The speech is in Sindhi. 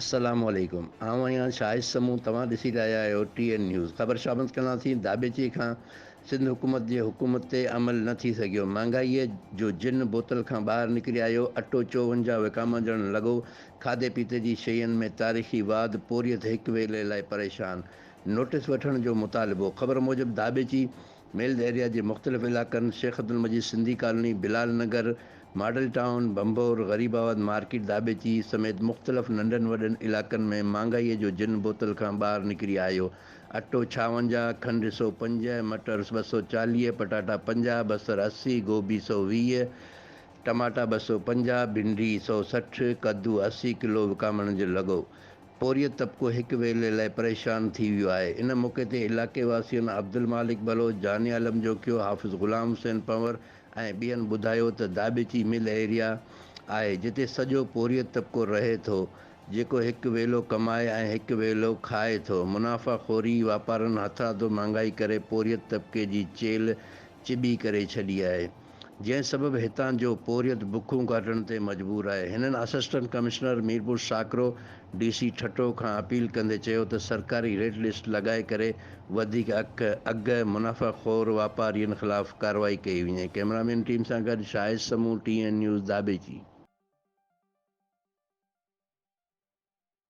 السلام عليڪم آئون آهيان شاهد سمون توهان ڏسي رهيا آهيو ٽي اين نيوز خبر شامل ڪنداسين داٻيچي کان سنڌ حڪومت جي حڪم تي عمل نه ٿي سگهيو مهانگائي جو جن بوتل کان ٻاهر نڪري آيو اٽو 54 وڪامجڻ لڳو کاڌي پيتي جي شين ۾ تاريخي واڌ پورهيت هڪ ويلي لاء پريشان نوٽيس وٺڻ جو مطالبو خبر موجب داٻيچي ملز ايريا جي مختلف علائقن Sheikh Abdul Majeed Sindhi colony, Bilal Nagar, model town, Bhambhore, Gharibabad market Dhabeji سميت مختلف ننڍن وڏن علائقن ۾ مھانگائي جو جن بوتل کان ٻاھر نڪري آيو، اٽو 56، کنڊ 105، مٽر 240، پٽاٽا 50، بصر 80، گوبي 120، ٽماٽا 250، ڀينڊي 160، ڪدو 80 ڪلو وڪامڻ جو لڳو. پورهيت طبقو هڪ ويلي لاء پريشان ٿي ويو آهي. ان موقعي تي علائقي واسين عبدالمالڪ بلوچ، جاني عالم جوکيو، حافظ غلام حسين پنهور ۽ ٻين ٻڌايو ته داٻيچي مل ايريا آهي جتي سڄو پورهيت طبقو رهي ٿو جيڪو هڪ ويلو ڪمائي ۽ هڪ ويلو کائي ٿو. منافع خوري واپارين هٿرادو مهانگائي ڪري پورهيت طبقي جي چيلهه چٻي ڪري ڇڏي آهي. جنهن سبب هتان جو پورهيت بکون ڪاٽڻ تي مجبور آهي. هنن assistant commissioner Mirpur Sakro, D C Thatta کان اپيل ڪندي چيو ته سرڪاري ريٽ لسٽ لڳائي ڪري وڌيڪ اگهه منافع خور واپارين خلاف ڪارروائي ڪئي وڃي. ڪئميرامين ٽيم سان گڏ Shahid Samoon, T N news, Dhabeji.